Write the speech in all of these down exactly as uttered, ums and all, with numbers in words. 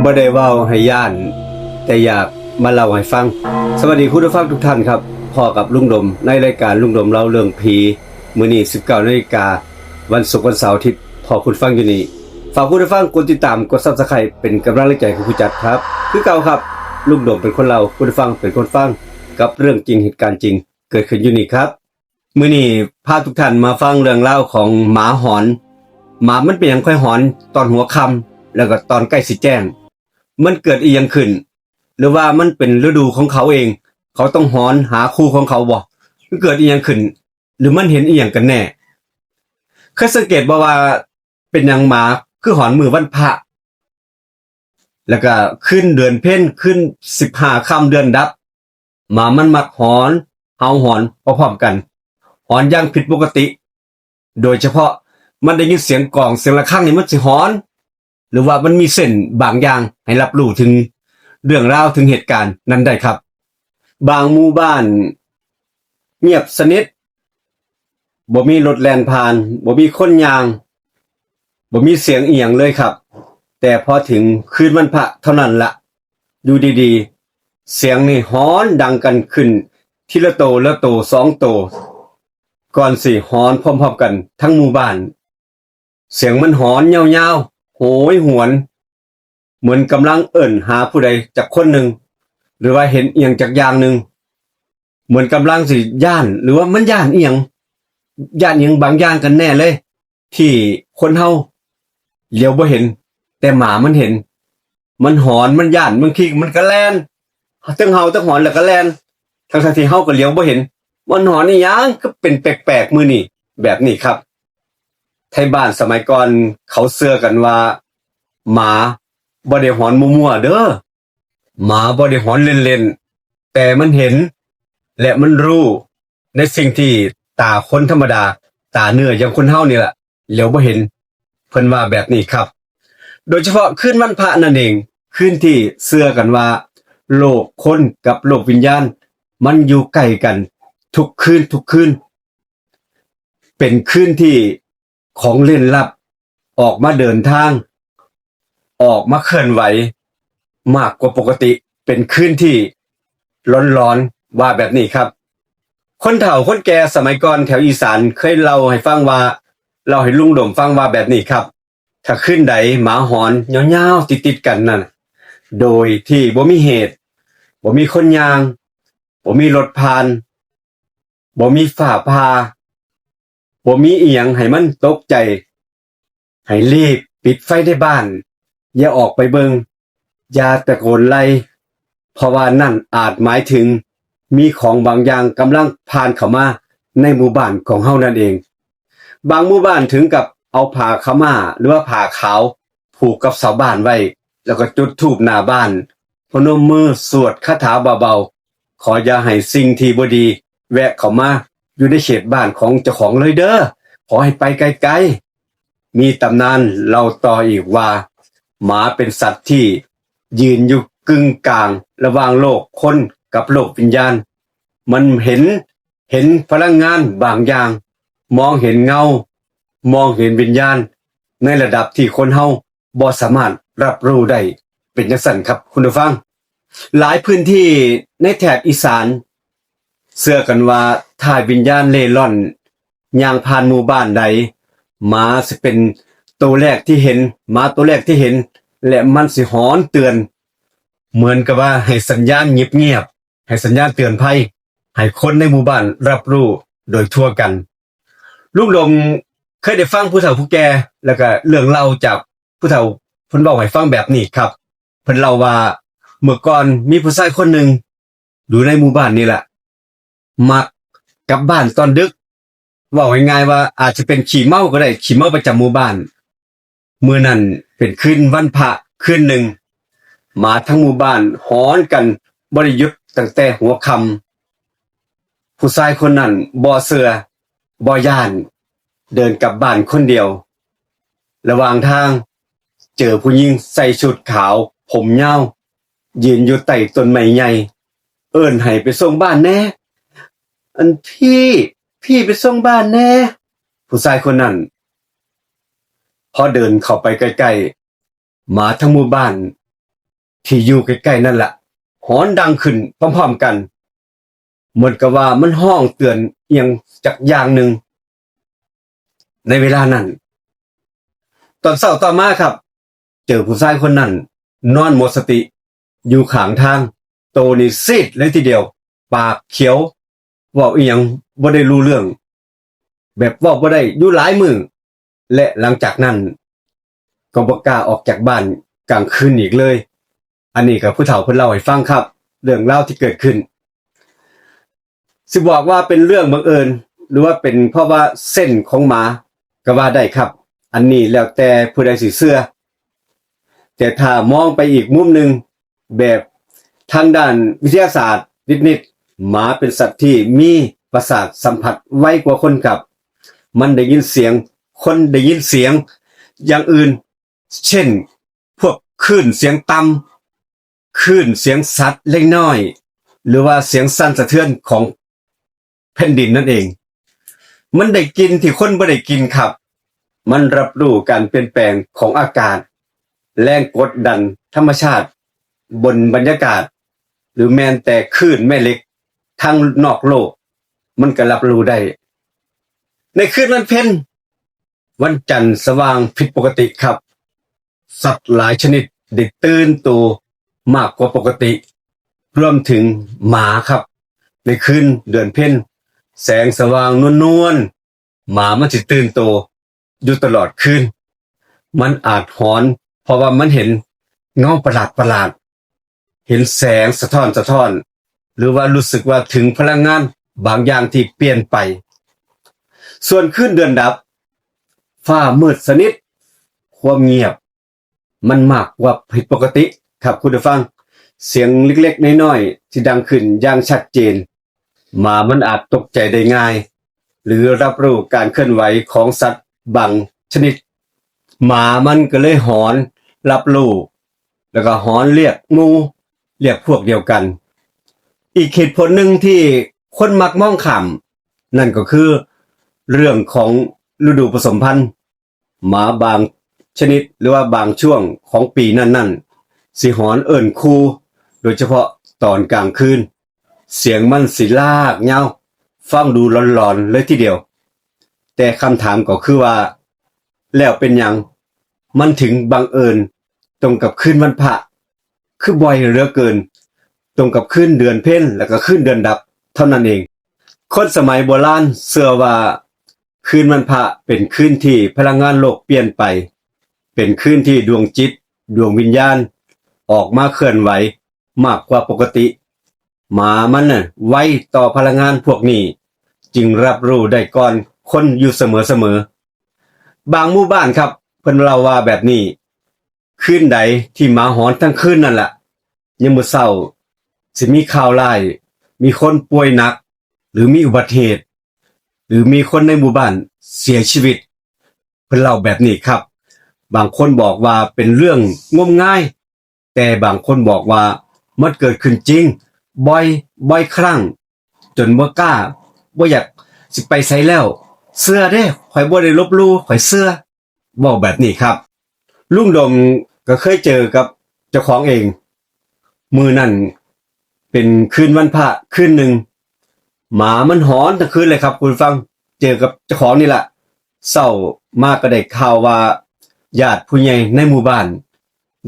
บ่ได้เว้าให้ย้าน แต่อยากมาเล่าให้ฟัง สวัสดีคุณผู้ฟังทุกท่านครับ พ้อกับลุงดมในรายการลุงดมเล่าเรื่องผี มื้อนี้ สิบเก้านาฬิกา วันศุกร์วันเสาร์อาทิตย์ พ้อคุณฟังอยู่นี่ ฝากคุณผู้ฟังกดติดตาม กด Subscribe เป็นกำลังแรงใจของผู้จัดครับ คือเก่าครับ ลุงดมเป็นคนเล่า คุณผู้ฟังเป็นคนฟัง กับเรื่องจริงเหตุการณ์จริง เกิดขึ้นอยู่นี่ครับ มื้อนี้พาทุกท่านมาฟังเรื่องราวของหมาหอน หมามันเป็นหยังค่อยหอนตอนหัวค่ำ แล้วก็ตอนใกล้สิแจ้ง มันเกิดอีหยังขึ้น หรือว่ามันเป็นฤดูของเขาเอง เขาต้องหอนหาคู่ของเขาบ่ มันเกิดอีหยังขึ้น หรือมันเห็นอีหยังกันแน่ เคยสังเกตบ่ว่าเป็นหยังหมาคือหอนมื้อวันพระ แล้วก็คืนเดือนเพ็ญ คืนสิบห้าค่ำเดือนดับ หมามันมักหอน เห่าหอนพร้อมๆกัน หอนอย่างผิดปกติ โดยเฉพาะมันได้ยินเสียงกลอง เสียงระฆังนี่มันสิหอน หรือว่ามันมีเซนส์บางอย่างให้รับรู้ถึงเรื่องราว ถึงเหตุการณ์นั้นได้ครับ บางหมู่บ้านเงียบสนิท บ่มีรถแล่นผ่าน บ่มีคนย่าง บ่มีเสียงอีหยังเลยครับ แต่พอถึงคืนวันพระเท่านั้นละ อยู่ดีๆ เสียงนี่หอนดังกันขึ้น ทีละโตละโตสองโต ก่อนสิหอนพร้อมๆกันทั้งหมู่บ้าน เสียงมันหอนยาวๆ โหยหวน เหมือนกำลังเอิ้นหาผู้ใดจักคนหนึ่ง หรือว่าเห็นอีหยังจักอย่างหนึ่ง เหมือนกำลังสิย้าน หรือว่ามันย้านอีหยัง ย้านอีหยังบางอย่างกันแน่เลย ที่คนเฮาเหลียวบ่เห็น แต่หมามันเห็น มันหอน มันย้าน บางทีมันก็แล่น ทั้งเห่าทั้งหอนแล้วก็แล่น ทั้งๆที่เฮาก็เหลียวบ่เห็น มันหอนอีหยังคือเป็นแปลกๆมื้อนี้ แบบนี้ครับ ไทบ้านสมัยก่อนเขาเชื่อกันว่า หมาบ่ได้หอนมั่วๆเด้อ หมาบ่ได้หอนเล่นๆ แต่มันเห็น และมันรู้ในสิ่งที่ตาคนธรรมดา ตาเนื้ออย่างคนเฮานี่แหละ เหลียวบ่เห็น เพิ่นว่าแบบนี้ครับ โดยเฉพาะคืนวันพระนั่นเอง คืนที่เชื่อกันว่า โลกคนกับโลกวิญญาณ มันอยู่ใกล้กันทุกคืนทุกคืน เป็นคืนที่ของเร้นลับออกมาเดินทาง ออกมาเคลื่อนไหวมากกว่าปกติ เป็นคืนที่หลอนๆ ว่าแบบนี้ครับ คนเฒ่าคนแก่สมัยก่อนแถวอีสานเคยเล่าให้ฟังว่า เล่าให้ลุงดมฟังว่าแบบนี้ครับ ถ้าคืนใดหมาหอนยาวๆติดๆกันนั่นน่ะ โดยที่บ่มีเหตุ บ่มีคนย่าง บ่มีรถผ่าน บ่มีฟ้าผ่า บ่มีอีหยังให้มันตกใจ ให้รีบปิดไฟในบ้าน อย่าออกไปเบิ่ง อย่าตะโกนไล่ เพราะว่านั่นอาจหมายถึงมีของบางอย่างกำลังผ่านเข้ามาในหมู่บ้านของเฮานั่นเอง บางหมู่บ้านถึงกับเอาผ้าขาวม้าหรือว่าผ้าขาวผูกกับเสาบ้านไว้ แล้วก็จุดธูปหน้าบ้าน พนมมือสวดคาถาเบาๆ ขออย่าให้สิ่งที่บ่ดีแวะเข้ามาอยู่ในเขตบ้านของเจ้าของเลยเด้อ ขอให้ไปไกลๆ มีตำนานเล่าต่ออีกว่า หมาเป็นสัตว์ที่ยืนอยู่กึ่งกลางระหว่างโลกคนกับโลกวิญญาณ มันเห็น เห็นพลังงานบางอย่าง มองเห็นเงา มองเห็นวิญญาณ ในระดับที่คนเฮาบ่สามารถรับรู้ได้ เป็นจั่งซั้นครับคุณผู้ฟัง หลายพื้นที่ในแถบอีสาน เชื่อกันว่าถ้าวิญญาณเร่ร่อนย่างผ่านหมู่บ้านใด หมาสิเป็นตัวแรกที่เห็น หมาตัวแรกที่เห็น และมันสิหอนเตือน เหมือนกับว่าให้สัญญาณเงียบๆ ให้สัญญาณเตือนภัย ให้คนในหมู่บ้านรับรู้โดยทั่วกัน ลุงดมเคยได้ฟังผู้เฒ่าผู้แก่ แล้วก็เรื่องเล่าจากผู้เฒ่าเพิ่นเล่าให้ฟังแบบนี้ครับ เพิ่นเล่าว่าเมื่อก่อนมีผู้ชายคนหนึ่งอยู่ในหมู่บ้านนี่แหละ มักกลับบ้านตอนดึก เว้าง่ายๆว่าอาจจะเป็นขี้เมาก็ได้ ขี้เมาประจำหมู่บ้าน มื้อนั้นเป็นคืนวันพระคืนหนึ่ง หมาทั้งหมู่บ้านหอนกันบ่ได้หยุดตั้งแต่หัวค่ำ ผู้ชายคนนั้นบ่เชื่อ บ่ย้าน เดินกลับบ้านคนเดียว ระหว่างทาง เจอผู้หญิงใส่ชุดขาว ผมยาว ยืนอยู่ใต้ต้นไม้ใหญ่ เอิ้นให้ไปส่งบ้านแน่ อันพี่ พี่ไปส่งบ้านแน่ ผู้ชายคนนั้น พอเดินเข้าไปใกล้ๆ หมาทั้งหมู่บ้าน ที่อยู่ใกล้ๆนั่นละหอนดังขึ้นพร้อมๆกัน เหมือนกับว่ามันฮ้องเตือนอิหยังจักอย่างหนึ่งในเวลานั้น ตอนเช้าต่อมาครับ เจอผู้ชายคนนั้นนอนหมดสติอยู่ข้างทาง โตนี่ซีดเลยทีเดียว ปากเขียว เว้าอิหยังบ่ได้รู้เรื่อง แบบเว้าบ่ได้อยู่หลายมื้อ และหลังจากนั้นก็บ่กล้าออกจากบ้านกลางคืนอีกเลย อันนี้ก็ผู้เฒ่าเพิ่นเล่าให้ฟังครับ เรื่องราวที่เกิดขึ้น สิบอกว่าเป็นเรื่องบังเอิญ หรือว่าเป็นเพราะว่าเซนส์ของหมาก็ว่าได้ครับ อันนี้แล้วแต่ผู้ใดสิเชื่อ แต่ถ้ามองไปอีกมุมหนึ่ง แบบทางด้านวิทยาศาสตร์นิดๆ หมาเป็นสัตว์ที่มีประสาทสัมผัสไวกว่าคนครับ มันได้ยินเสียง คนได้ยินเสียงอย่างอื่น เช่น พวกคลื่นเสียงต่ำ คลื่นเสียงสัตว์เล็กน้อย หรือว่าเสียงสั่นสะเทือนของแผ่นดินนั่นเอง มันได้กลิ่นที่คนบ่ได้กลิ่นครับ มันรับรู้การเปลี่ยนแปลงของอากาศ แรงกดดันธรรมชาติ บนบรรยากาศ หรือแม้แต่คลื่นแม่เหล็กทางนอกโลก มันก็รับรู้ได้ ในคืนวันเพ็ญ วันจันทร์สว่างผิดปกติครับ สัตว์หลายชนิดได้ตื่นตัวมากกว่าปกติ รวมถึงหมาครับ ในคืนเดือนเพ็ญ แสงสว่างนวลๆ หมามันสิตื่นตัวอยู่ตลอดคืน มันอาจหอน เพราะว่ามันเห็นเงาประหลาดๆ เห็นแสงสะท้อนสะท้อน หรือว่ารู้สึกว่าถึงพลังงานบางอย่างที่เปลี่ยนไป ส่วนคืนเดือนดับ ฟ้ามืดสนิท ความเงียบ มันมากกว่าผิดปกติครับคุณผู้ฟัง เสียงเล็กๆน้อยๆที่ดังขึ้นอย่างชัดเจน หมามันอาจตกใจได้ง่าย หรือรับรู้การเคลื่อนไหวของสัตว์บางชนิด หมามันก็เลยหอนรับรู้ แล้วก็หอนเรียกหมู่ เรียกพวกเดียวกัน อีกเหตุผลหนึ่งที่คนมักมองข้าม นั่นก็คือเรื่องของฤดูผสมพันธุ์ หมาบางชนิดหรือว่าบางช่วงของปีนั้นๆ สิหอนเอิ้นคู่ โดยเฉพาะตอนกลางคืน เสียงมันสิลากยาว ฟังดูหลอนๆเลยทีเดียว แต่คำถามก็คือว่า แล้วเป็นหยังมันถึงบังเอิญตรงกับคืนวันพระ คือบ่อยเหลือเกิน ตรงกับคืนเดือนเพ็ญแล้วก็คืนเดือนดับเท่านั้นเอง คนสมัยโบราณเชื่อว่าคืนวันพระเป็นคืนที่พลังงานโลกเปลี่ยนไป เป็นคืนที่ดวงจิต ดวงวิญญาณ ออกมาเคลื่อนไหวมากกว่าปกติ หมามันน่ะไวต่อพลังงานพวกนี้ จึงรับรู้ได้ก่อนคนอยู่เสมอๆ บางหมู่บ้านครับ เพิ่นเล่าว่าแบบนี้ คืนใดที่หมาหอนทั้งคืนนั่นล่ะ ยามมื้อเช้าสิมีข่าวร้าย มีคนป่วยหนัก หรือมีอุบัติเหตุ หรือมีคนในหมู่บ้านเสียชีวิต เพิ่นเล่าแบบนี้ครับ บางคนบอกว่าเป็นเรื่องงมงาย แต่บางคนบอกว่ามันเกิดขึ้นจริง บ่อย บ่อยครั้ง จนบ่กล้า บ่อยากสิไปไสแล้ว เชื่อเด้ ข้อยบ่ได้ลบหลู่ ข้อยเชื่อ เว้าแบบนี้ครับ ลุงดมก็เคยเจอกับเจ้าของเอง มื้อนั้นเป็นคืนวันพระคืนหนึ่ง หมามันหอนทั้งคืนเลยครับคุณผู้ฟัง เจอกับเจ้าของนี่ล่ะ เช้ามาก็ได้ข่าวว่าญาติผู้ใหญ่ในหมู่บ้าน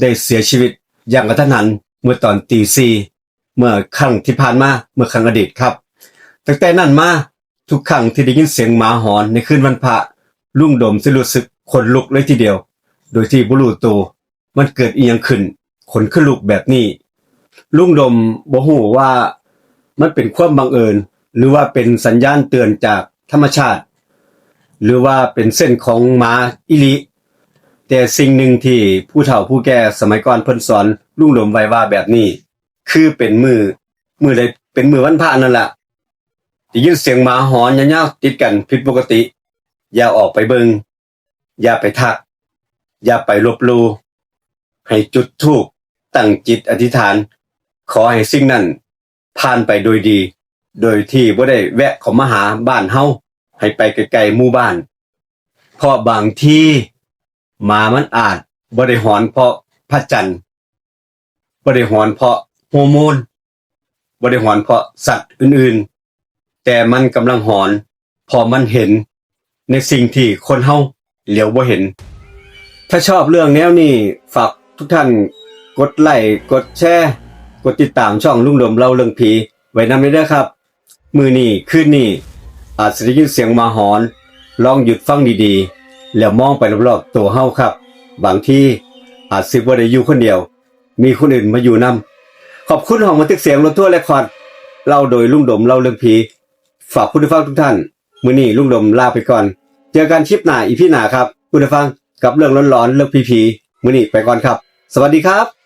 ได้เสียชีวิตอย่างกะทันหันเมื่อตอนตีสี่ เมื่อครั้งที่ผ่านมา เมื่อครั้งอดีตครับ ตั้งแต่นั้นมา ทุกครั้งที่ได้ยินเสียงหมาหอนในคืนวันพระ ลุงดมสิรู้สึกขนลุกเลยทีเดียว โดยที่บ่รู้ตัว มันเกิดอิหยังขึ้น ขนคือลุกแบบนี้ ลุงดมบ่ฮู้ว่ามันเป็นความบังเอิญ หรือว่าเป็นสัญญาณเตือนจากธรรมชาติ หรือว่าเป็นเซนส์ของหมาอีหลี แต่สิ่งหนึ่งที่ผู้เฒ่าผู้แก่สมัยก่อนเพิ่นสอนลุงดมไว้ว่าแบบนี้ คือเป็นมื้อ มื้อใดเป็นมื้อวันพระนั่นล่ะ ได้ยินเสียงหมาหอนยาวๆติดกันผิดปกติ อย่าออกไปเบิ่ง อย่าไปทัก อย่าไปลบหลู่ ให้จุดธูป ตั้งจิตอธิษฐาน ขอให้สิ่งนั้นผ่านไปโดยดี โดยที่บ่ได้แวะเข้ามาหาบ้านเฮา ให้ไปไกลๆหมู่บ้าน เพราะบางทีหมามันอาจบ่ได้หอนเพราะพระจันทร์ บ่ได้หอนเพราะฮอร์โมน บ่ได้หอนเพราะสัตว์อื่นๆ แต่มันกำลังหอน เพราะมันเห็นในสิ่งที่คนเฮาเหลียวบ่เห็น ถ้าชอบเรื่องแนวนี้ ฝากทุกท่านกดไลค์ กดแชร์ กดติดตามช่องลุงดมเล่าเรื่องผีไว้นำเด้อครับ มื้อนี้คืนนี้อาจสิได้ยินเสียงหมาหอน ลองหยุดฟังดีๆ แล้วมองไปรอบๆตัวเฮาครับ บางทีอาจสิบ่ได้อยู่คนเดียว มีคนอื่นมาอยู่นำ ขอบคุณห้องบันทึกเสียงรถทัวร์เรคคอร์ด เล่าโดยลุงดมเล่าเรื่องผี ฝากคุณผู้ฟังทุกท่าน มื้อนี้ลุงดมลาไปก่อน เจอกันคลิปหน้า อีพี หน้าครับ คุณผู้ฟัง กับเรื่องหลอนๆ เรื่องผีๆ มื้อนี้ไปก่อนครับ สวัสดีครับ